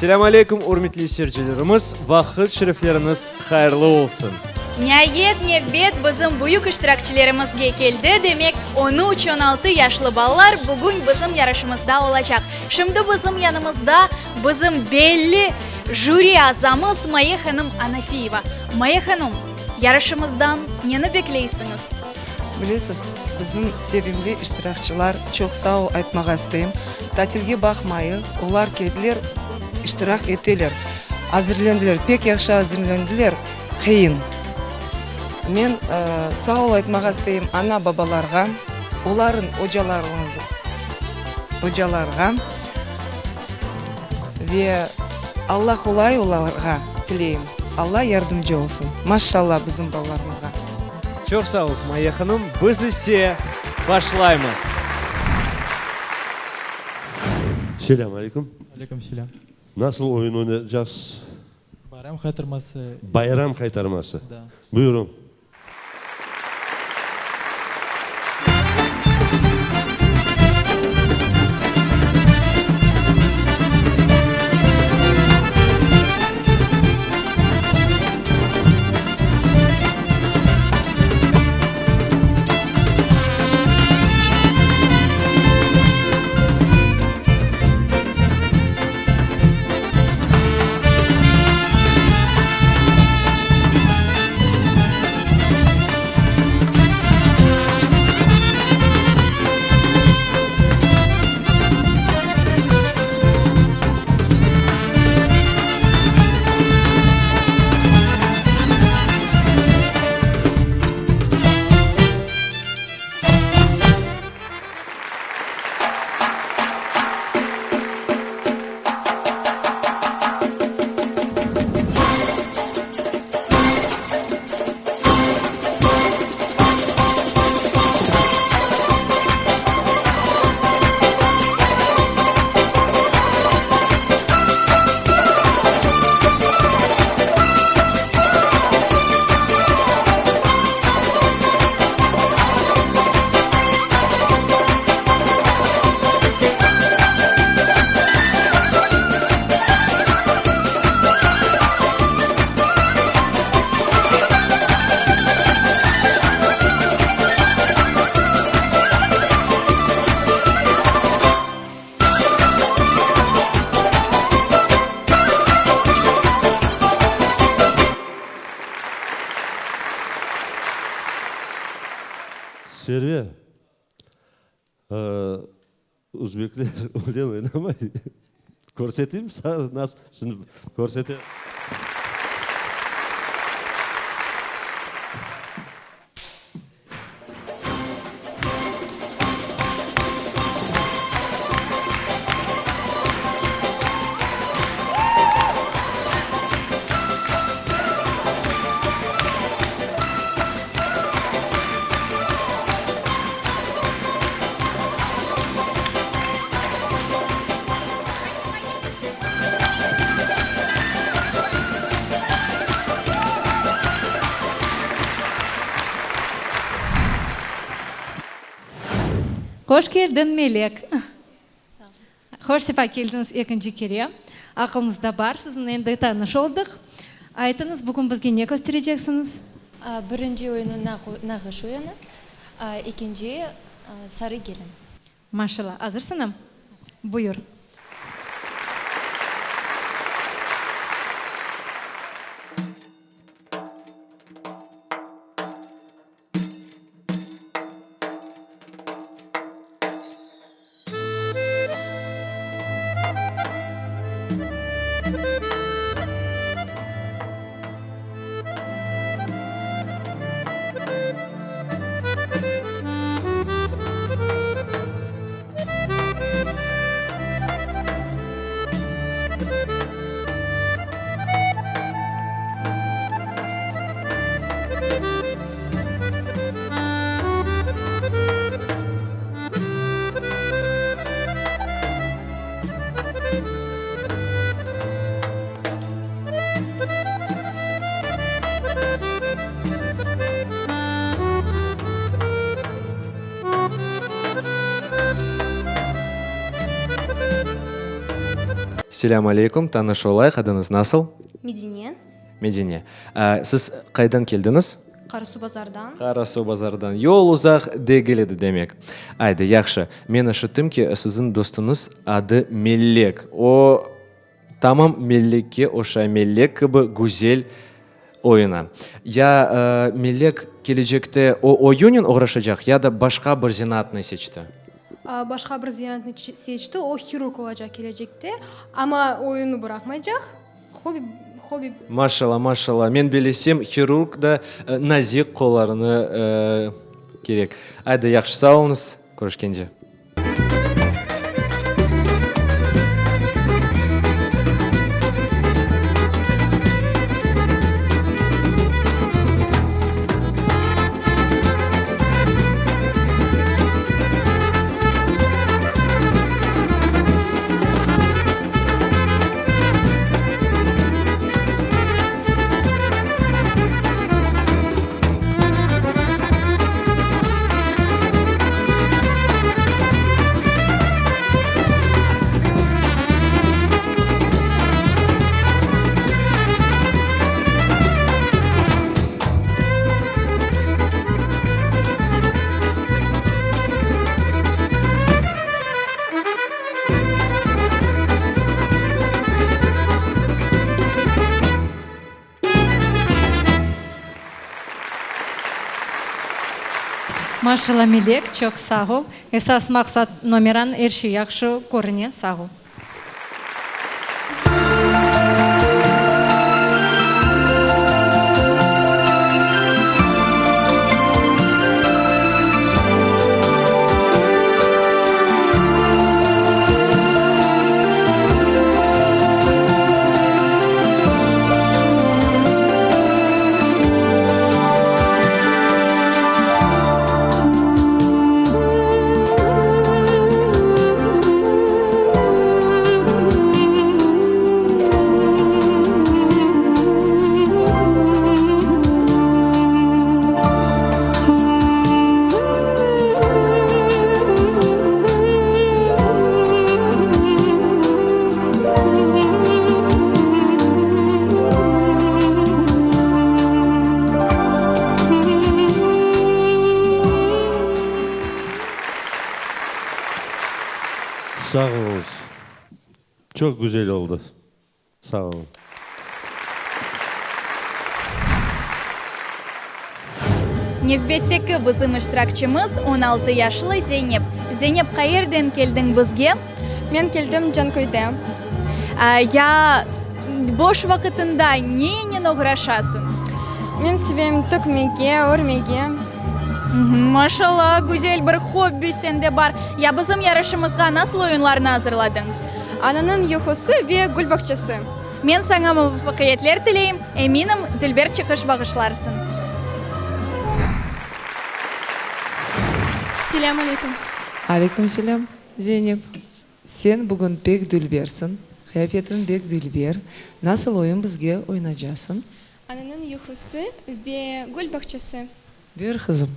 Selâm aleyküm, ürmetli seyircilerimiz, vaqıt şerifleriñiz hayırlı olsun! Niayet, nevbet bizim büyük iştirakçilerimizge keldi, demek, on üç, 16 yaşlı balalar bugün bizim yarışımızda olacaq. Şimdi bizim yanımızda bizim belli jüri azamız Maye hanım Anafiyeva. Maye hanım, yarışımızdan neni bekleysiñiz? Bilesiz, bizim sevimli iştirakçılar, çoq sağ ol aytmağa isteyim. Tatilge baqmayı, olar keldiler, iştirak eteler, azirlendiler, pek yahşı azirlendiler, qıyın. Men sağ ol aytmağa isteyim ana-babalarğa, olarıñ ocalarğa ve Alla qolay olarğa tileyim. Alla yardımcı olsun. Maşşalla bizim balalarımızğa. Çoq sağ oluñız, Mayye hanım. Biz ise başlaymız. Selâm aleyküm. Aleyküm selâm. Nasıl oyun oynaycaqsız? Bayram qaytarması. Bayram qaytarması. Da. Buyurıñ. Server, özbekler öyle oynamay. Körseteyim saña nasıl, şimdi körsetem. Hoş keldiñ, Melek. Hoş sefa keldiñiz ekinci kere. Aqılımızda bar, siziñ endi tanış oldıq. Aytıñız, bugün bizge ne köstereceksiñiz? Birinci oyunı nağış oyunı, ekinci sarı gelin. Maşallah, azırsıñm? Buyur. Selâm aleyküm, tanış olayıq, adıñız nasıl? Medine. Medine. Siz qaydan keldiñiz? Qarasuvbazardan. Qarasuvbazardan. Yol uzaq degil edi, demek. Aydı, yahşı. Men eşittim ki, siziñ dostuñız adı Mellek. O, tamam Mellekke oşay, Mellek kibi güzel oyuna. Ya Mellek kelecekte o oyunen oğraşacaq, ya da başqa bir zenaatnı seçti? Başqa bir zenaatnı seçti, o hirurg olacaq kelecekte, amma oyunnı bıraqmaycaq. Hobbi, hobbi. Maşallah, maşallah. Men bilesem, hirurg da nazik qollarını kerek. Aydı, yahşı, sağ oluñız. Körüşkence. Maşalla Melek, çoq sağ ol. Esas maqsat nomeran er şey yahşı körüne, sağ ol. Sağ oluñız. Çoq güzel oldı. Sağ olun. Nevbetteki bizim iştirakçimiz 16 yaşlı Zeynep. Zeynep, qayerden keldiñ bizge? Men keldim Canköyde. Ya boş vaqıtında nenen oğraşasıñ? Men sevem tökmege, örmege. Maşallah, güzel bir hobbi sende bar. Ya bizim yarışımızğa nasıl oyunlarnı azırladıñ? Ananıñ yuqusı ve gül bağçası. Men saña muvafaqiyetler tileyim, eminim, dülber çıqış bağışlarsıñ. Selâm aleyküm. Aleyküm selâm, Zeynep. Sen bugün pek dülbersiñ, qıyafetiñ pek dülber. Nasıl oyun bizge oynacasıñ? Ananıñ yuqusı ve gül bağçası. Buyur, qızım.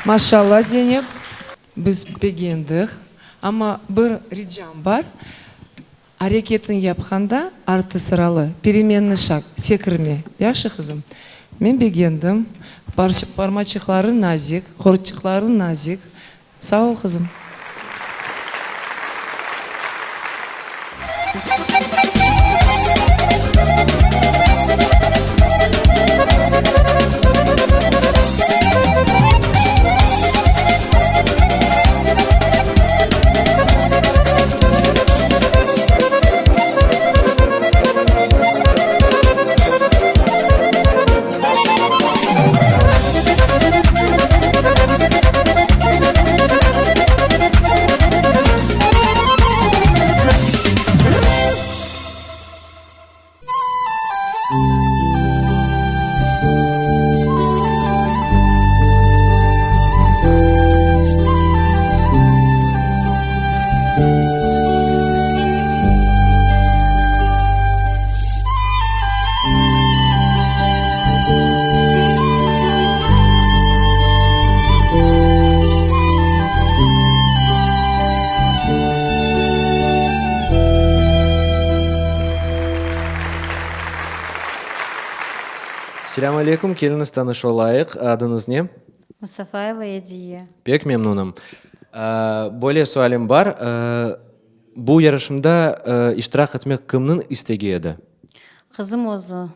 Maşallah, Zeynep, biz begendik, amma bir ricam bar, areketiñ yapqanda artı sıralı, peremenni şag, sekirme, yahşı qızım? Men begendim, parmaçıqlarıñ nazik, qorçıqlarıñ nazik, Sağ ol, qızım. Selâm aleyküm, keliñiz tanış olayıq. Adıñız ne? Mustafayeva Ediye. Pek memnunım. Böyle sualim bar, bu yarışımda iştirak etmek kimniñ istegi edi? Qızım özü.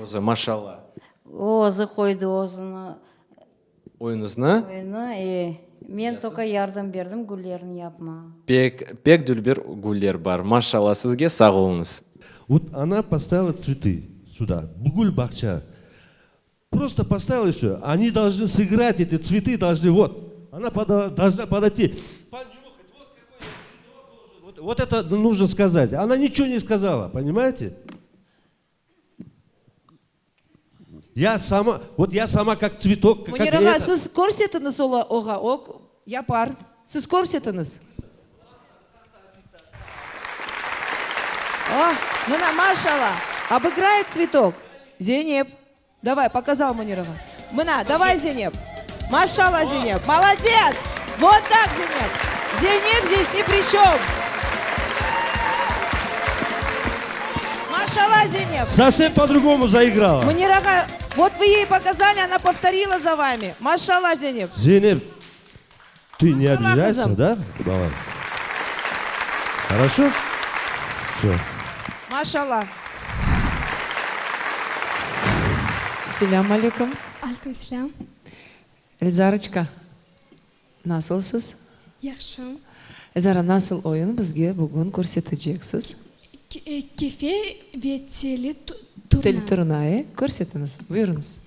Özü, maşallah. O özü qoydı özüni. Oyuñıznı? Oyunı, e. Men toka yardım berdim güllerni yapmağa. Pek, pek dülber güller bar, maşallah sizge, sağ oluñız. Vot ona postavila tsvetı süda, bu gül bağça. Prosto postavila i vse. Oni dolžnı sıgrat eti tsvetı dolžnı vot. Ona dolžna podойti, ponюхать, vot kakoy ya tsvetok dolžen, vot eto nujno skazat. Ona niçego ne skazala, ponimayete? Ya sama, vot ya sama kak tsvetok, kak Münir ağa, eto. siz körsetiñiz oğa, o yapar. Siz körsetiñiz. O, mına, maşallah, obıgrayet tsvetok. Zeynep, davay, pokazal Münir ağa. Mına, davay, Zeynep. Maşallah, Zeynep, molodets! Vot tak, Zeynep! Zeynep zdes ni pri çöm! Maşallah, Zeynep! Sovsem po-drugomu zaigrala. Münir ağa, vot vı ey pokazali, ona povtorila za vami. Maşallah, Zeynep! Zeynep, Ты не Maşallah, обижайся, qızım. da, balam? Хорошо? Всё. Maşallah. Selâm aleyküm. Aleyküm selâm. Elzarıçka, nasılsız? Yahşım. Elzara, nasıl oyun bizge bugün körseteceksiz? Kefe ve teli turna. Teli turna, e? Körsetiñiz, buyurıñız.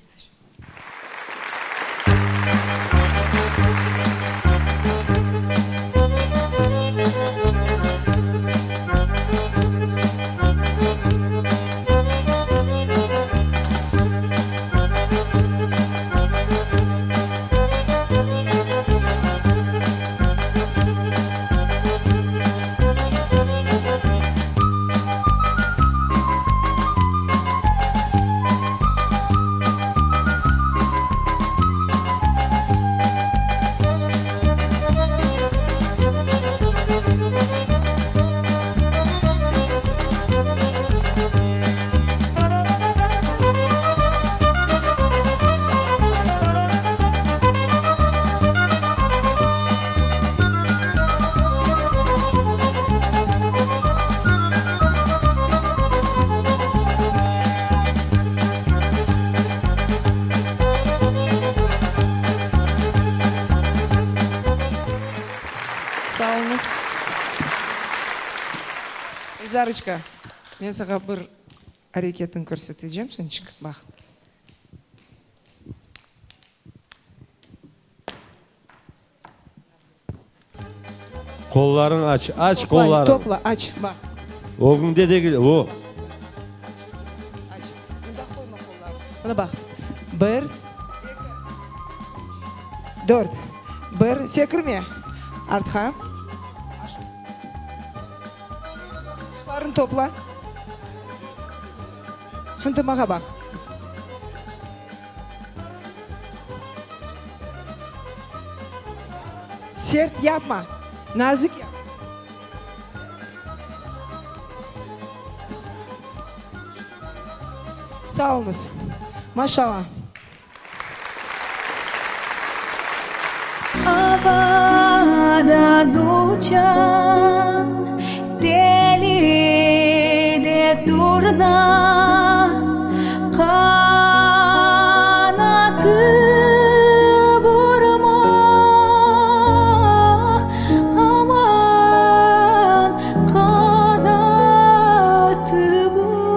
Sağ oluñız. Elzarıçka, men saña bir areketni körsetecem, Sonечка, baq. Qollarıñ aç, aç qollarıñ. Topla, aç, baq. Ögüñde degil, o. Aç, mında qoyma qollarıñnı. Mına baq, bir, eki, üç, dört, bir, sekirme, artqa. Qollarıñnı topla. Şimdi maña baq. Sert yapma, nazik yap. Sağ oluñız. Maşallah. Avada uçan deli de turna, Qanatı burma, aman, Qanatı burma.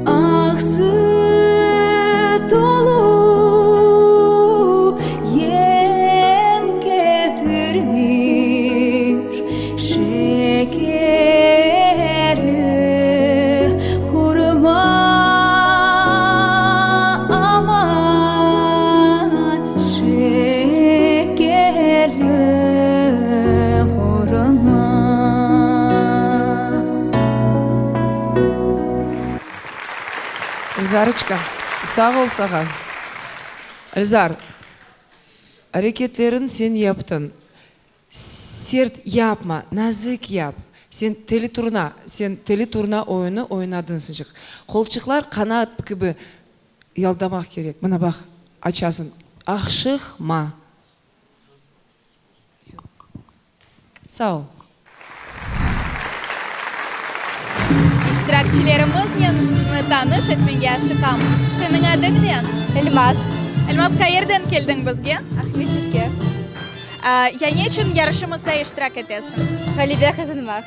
Aq süt tolu yem ketirmiş, Şekerli hurma, aman, Şekerli hurma. Elzarıçka, sağ ol sağa. Elzar, areketlerin sen yaptıñ. Sert yapma, nazik yap. Sen teli turna, sen teli turna oyunı oynadıñ sıcıq. Qolçıqlar qanat kibi yaldamaq kerek. Mına baq, açasıñ. Aşıqma. Sağ ol. İştirakçilerimiznen sizni tanış etmege aşıqam. Seniñ adıñ ne? Elmaz. Elmaz, qayerden keldiñ bizge? Aqmescitke. Ya ne içün yarışımızda iştirak etesiñ? Ğalebe qazanmaq.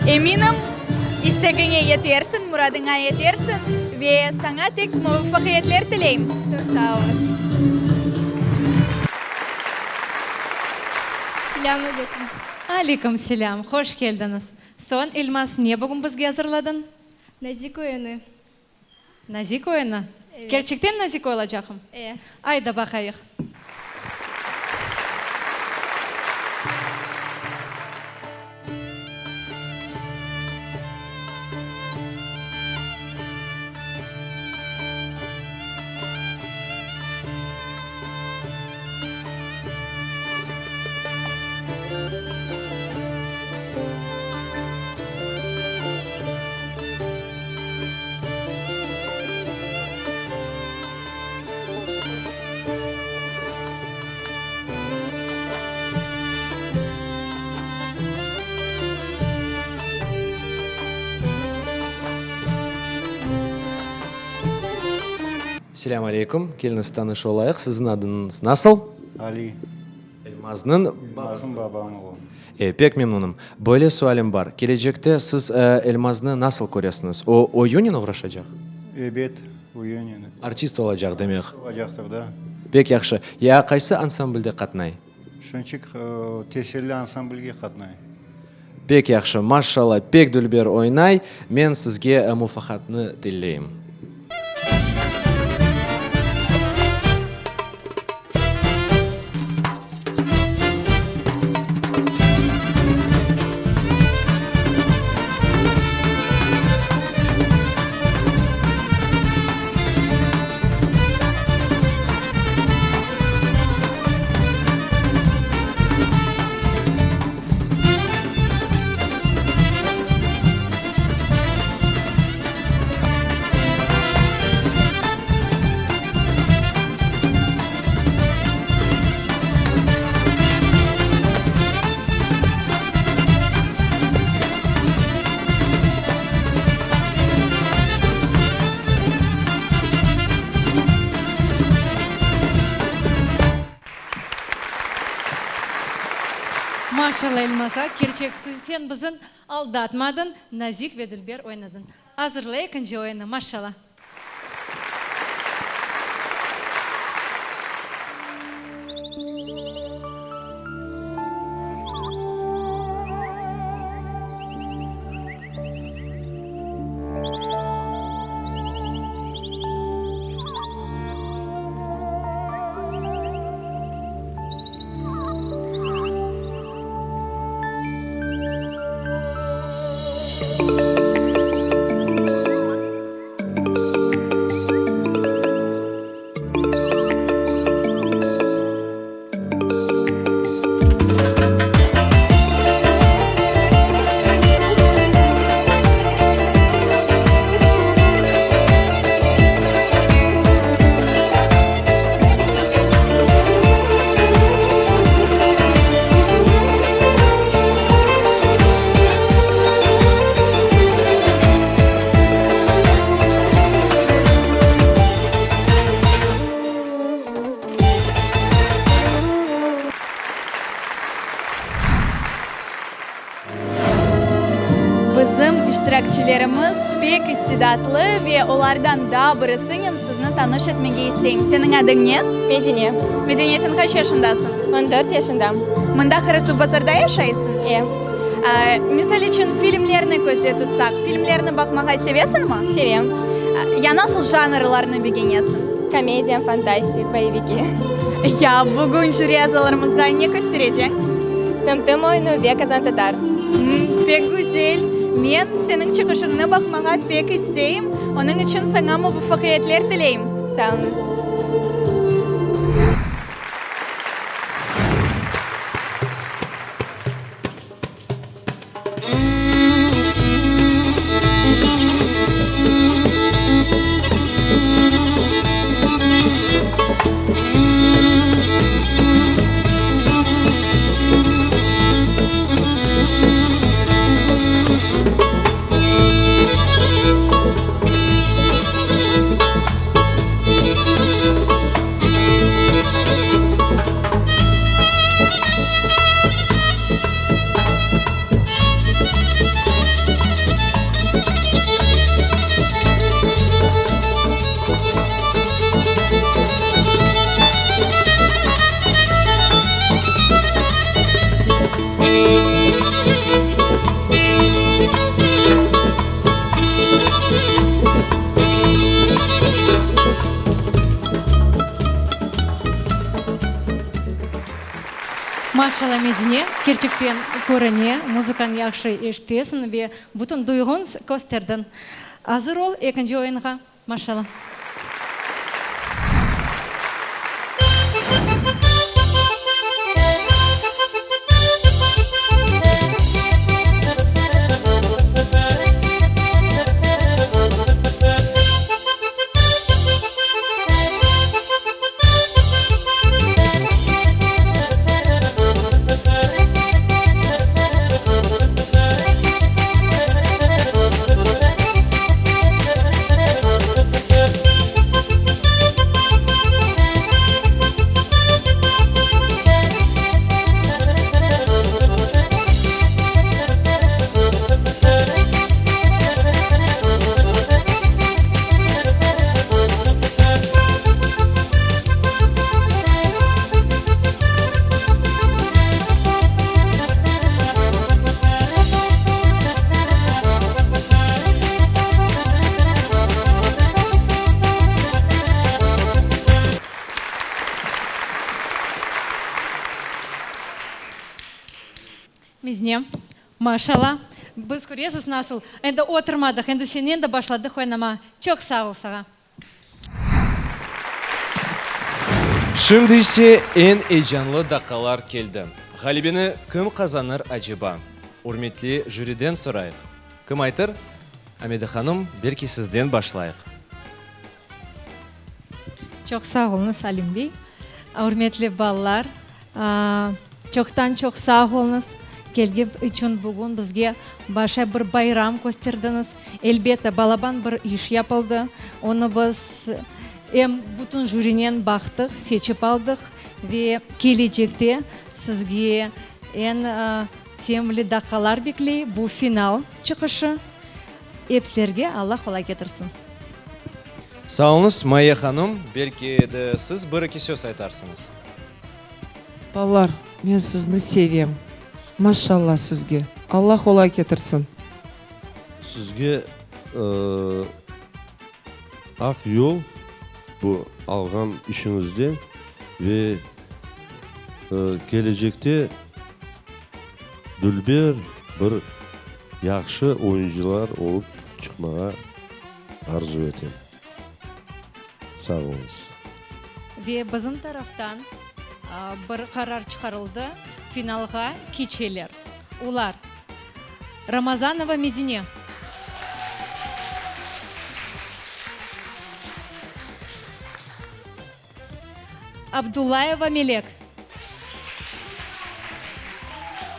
Eminim, istegiñe yetersiñ, muradıña yetersiñ ve saña tek muvafaqiyetler tileyim. Çoq sağ oluñız. Selâm aleyküm. Aleyküm selâm, hoş keldiñiz. Soñ, Elmaz, ne bugün bizge azırladıñ? Nazik oyunı. Nazik oyunı? Evet. Kerçekten nazik olacaqım? E. Ayda baqayıq. Selâm aleyküm, keliñiz tanış olayıq, siziñ adıñız nasıl? Ali. Elmaznıñ Elmaznıñ babam olam. E, pek memnunım. Böyle sualim bar, kelecekte siz Elmaznı nasıl köresiñiz? O, oyunen oğraşacaq? Ebet, oyunen. Artist olacaq, demek. Olacaqtır, da. Pek yahşı. Ya qaysı ansamblde qatnay? Şunçik Teselli ansamblge qatnay. Pek yahşı, maşşalla, pek dülber oynay. Men sizge muvafaqatnı tileyim. Maşalla Elmaz a, kerçek sen bizni aldatmadıñ, nazik ve dülber oynadıñ. Azırla ekinci oyunı, maşalla. iştirakçilerimiz pek istidatlı ve olardan daa birisinen sizni tanış etmege isteyim. Seniñ adıñ ne? Medine. Medine, sen qaç yaşındasıñ? 14 yaşındam. Mında Qarasuvbazarda yaşaysıñ? E. Misal içün, filmlerni közde tutsaq, filmlerni baqmağa sevesiñmi? Sevem. Ya nasıl janrlarnı begenesiñ? Komediya, fantastik, boyeviki. Ya bugün jüri azalarımızğa ne köstereceñ? Tım-tım oyunu ve qazantatar. Pek güzel! Men seniñ çıqışıñnı baqmağa pek isteyim, onıñ içün saña muvafaqiyetler tileyim. Sağ oluñız. Maşalla Medine, kerçekten körüne, muzıkanı yahşı eşitesiñ ve bütün duyğuñ kösterdiñ. Azır ol ekinci oyunğa, maşalla. Mizne, maşalla, biz köresiz nasıl, endi oturmadıq, endi senen de başladıq oynamağa. Çoq sağ ol sağa. Şimdi ise eñ eyecanlı daqqalar keldi. Ğalebeni kim qazanır aceba? Ürmetli jüriden sorayıq. Kim aytır? Amida hanım, belki sizden başlayıq. Çoq sağ oluñız, Alim bey. Ürmetli balalar, çoqtan-çoq sağ oluñız, kelgen içün bugün bizge başa bir bayram kösterdiñiz. Elbette, balaban bir iş yapıldı. Onı biz em bütün jürinen baqtıq, seçip aldıq ve kelecekte sizge eñ sevimli daqqalar bekley, bu final çıqışı. Epsilerge Alla qolay ketirsin. Sağ oluñız, Mayye hanım, belki de siz bir-eki söz aytarsıñız. Balalar, men sizni sevem. Maşalla sizge. Alla qolay ketirsin. Sizge aq yol bu alğan işiñizde ve kelecekte dülber bir yahşı oyuncılar olıp çıqmağa arzu etem. Sağ oluñız. Ve bizim taraftan bir qarar çıqarıldı, finalğa keçeler. Olar, Ramazanova Medine. Abdullayeva Melek.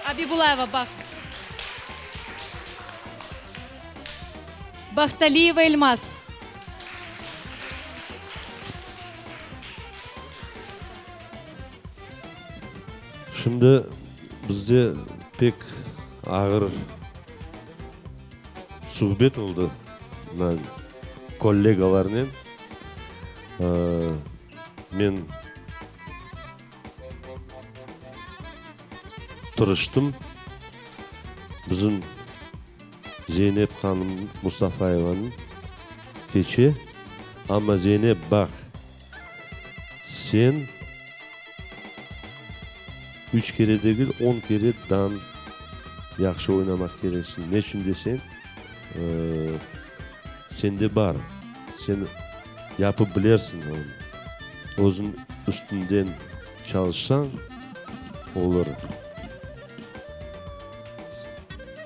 Abibulayeva Baht. Bahtaliyeva Elmaz. Şimdi bizde pek ağır. suhbet oldı mına kollegalarnen. Men tırıştım. Bizim Zeynep hanım Mustafayevanıñ keçe. Amma Zeynep, baq, sen üç kere degil, on kere dan yahşı oynamaq kereksiñ. Neçün deseñ, sende bar, sen yapıp bilersiñ onı. Özüñ üstünden çalışsañ, olur.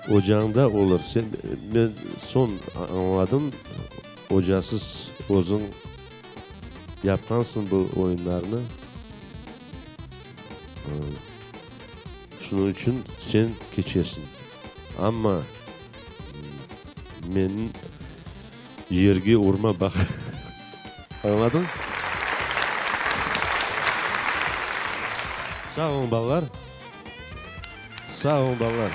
Ocañda olur. Sen, men soñ añladım, ocasız özüñ yapqansıñ bu oyunlarnı. Şunıñ içün sen keçesiñ. Amma menim yerge urma, baq. Añladıñ? Sağ oluñ, balalar. Sağ oluñ, balalar.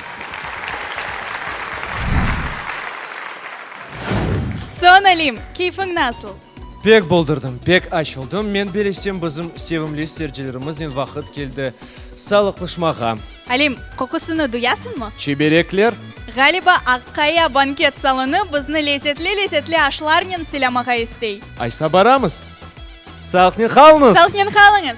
Soñ, Alim, keyfiñ nasıl? Pek boldurdım, pek açıldım. Men belesem, bizim sevimli seyircilerimiznen vaqıt keldi sağlıqlaşmağa. Alim, qoqusını duyasıñmı? Çiberekler. Ğaliba, Aqqaya banket salonı bizni lezetli-lezetli aşlarnen sılamağa istey. Aysa baramız. Sağlıqnen qalıñız! Sağlıqnen qalıñız!